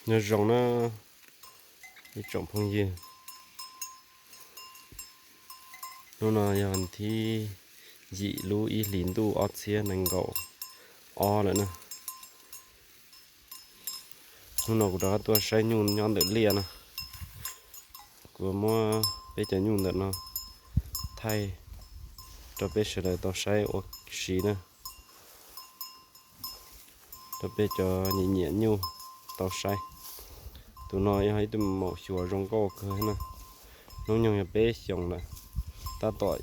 Nyob zoo na ib tsoom phooj ywg, hnub no yog thib yim lub ib hlis ntuj ob txhiab nees nkaum ob lawm na. Hnub no kuv rov qab tuaj saib nyuj nyob ntawm liaj no. Kuv muab peb cov nyuj ntawm no thaij rau peb sawv daws tau saib ua si na, rau peb cov nyiam nyiam nyuj tau saib. Tus no yog ib tug maum xyuas zoo nkauj kawg na. Hnub nyoog yog peb xyoos lawm, tab tom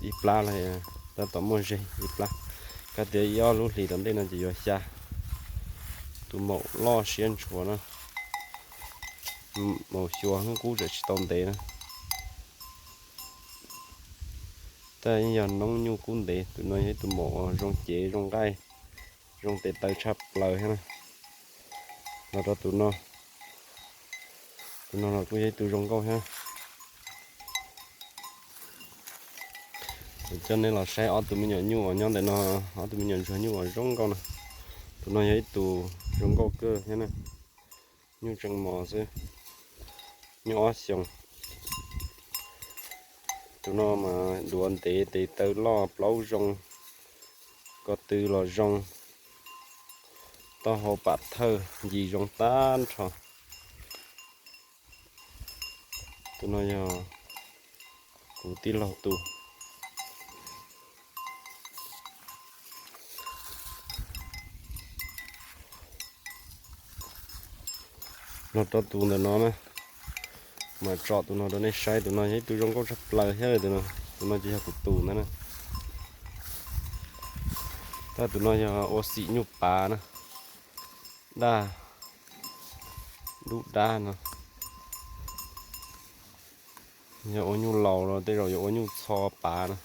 ib plab los tab tom muaj zeg ib plab. Kav tias ib ob lub hlis tom ntej no ces yuav xya. Tus maum loj siab ntshua na, maum xyuas kub tseem tsis tau ntev na. Tab yeej yog noob nyuj kub ntev. Tus no yog ib tug maum zoo cev zoo nqaij, zoo tes taw tshaj plaws thiab na. Los rau tus no, tus no los kuj yog ib tug zoo nkauj thiab. Kuv coj nej los saib ob tug me nyuam nyuj uas nyob ntawm no, ob tug me nyuam ntsuag nyuj uas zoo nkauj no. Tus no yog ib tug zoo nkauj kawg thiab na, nyuj tseem mos xwb, nyuj ob xyoos. Tus no mas duav ntev tes taw loj plaub zoo, ko tw los zoo, taub hau pam thawj ncig zoo tag nrho. Tus no yog kuv tij laug tus. Los rau tus ntawm no na, mas tsom tus no rau nej saib. Tus no yog ib tug zoo nkauj tshaj plaws thiab. Tus no ces yog kuv tus ntawd na. Tab tus no yog ua xim nyuj pav na, daj dub dab no. Yog ua nyuj laus los tej zaum yuav ua nyuj txho pav na.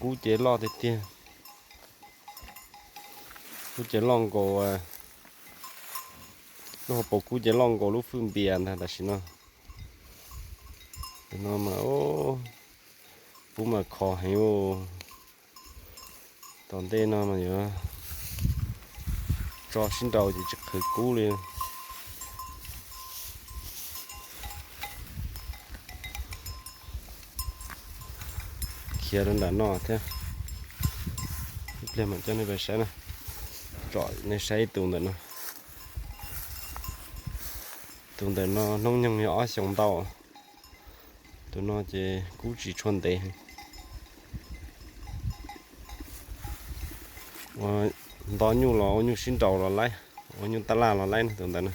Kub ces loj tiag tiag, kub ces loj nkaus, lub hauv paus kub ces loj nkaus lub fwj npias ntag tam sim no. Tus no mas kub mas khov heev. Tom ntej no mas yuav tso sib nraus ces tsis qhwv kub li. Khiav rau nram no thiab. Ib pliag mam coj nej pais saib na. Tsom nej saib tus ntawm no. Tus ntawm no hnub nyoog yog ob xyoos ntau. Tus no ces kub tsis tshua ntev. Ua nto nyuj los ua nyuj sib nraus los laib, ua nyuj taj laj los laib na tus ntawd na.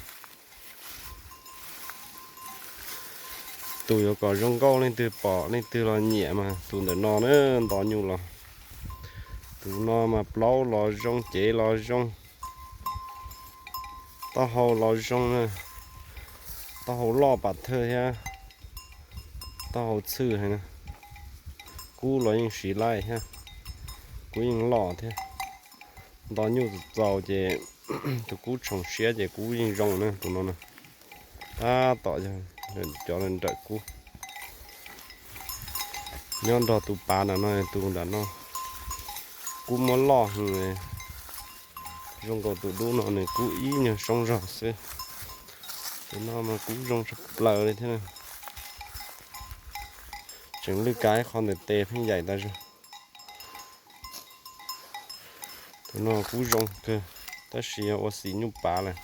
Tus yuav kom zoo nkauj leej twg pom leej twg los nyiam mas tus ntawm no na, nto nyuj los. Tus no mas plaub los zoo, cev los zoo, taub hau los zoo na, taub hau loj pam thawj thiab, taub hau txhwj heev na. Kub los yeej siv laij thiab, kub yeej loj thiab. Nto nyuj txaus txaus ces tus kub tshoov siab ces kub yeej zoo na tus no na. Tab tom yog cov nrawm kub. Nyob nrog tus pav nram no, tus nram no kub muab loj heev, zoo nkaus tus dub no nws kub ib nyuag soob zog xwb. Tus no mas kub zoo tshaj plaws li thiab. Tseem lwj kav ib qho ntawm tes pheej yaim tas zog. Tus no kub zoo kawg, tab sis yog ua xim nyuj pav lawm.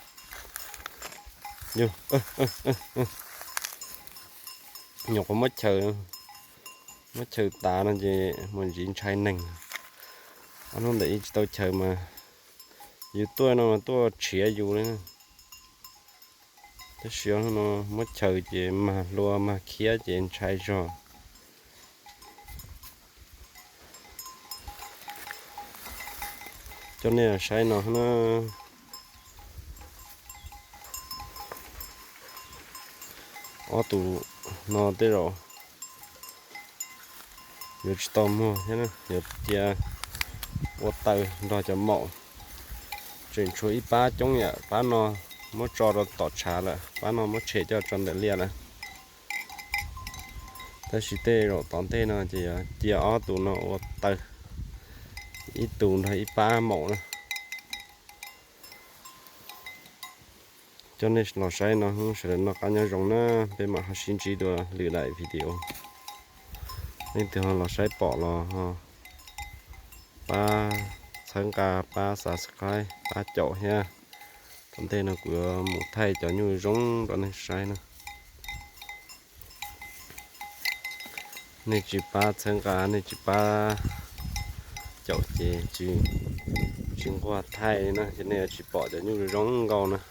Yog, nyuam qhuav muab chaws, muab chaws tav no ces mus ntxiv ntshai neeg. Ob hnub ntawm ib tsis tau chaws mas yus tuaj no mas tuaj tshiav yus li. Tab sis no muab chaws ces mag hlua mag khiab ces ntshai zog. Coj nej saib no na. Ob tug no tej zaum yuav tsis tau muag thiab, yuav cia ua taw nrog cov maum. Tseem tshuav ib pab coob yam, pab no muab tso rau tom tshav lawm, pab no muab tshem coj tso ntawm liaj lawm. Tab sis tej zaum tom ntej no ces yuav cia ob tug no ua taw, ib tug nrog ib pab maum na. Coj nej los saib no, sawv daws noj qab nyob zoo na, peb mam ho sib ntsib dua lwm daim video. Leej twg ho los saib pom los ho pab txhawb nqa, pab subscribe, pab caum thiab. Tom ntej no kuv yuav mus thaij cov nyuj zoo rau nej saib na. Nej tsis pab txhawb nqa, nej tsis pab caum ces tsis nquag thaij na, ces nej yuav tsis pom cov nyuj zoo nkauj na.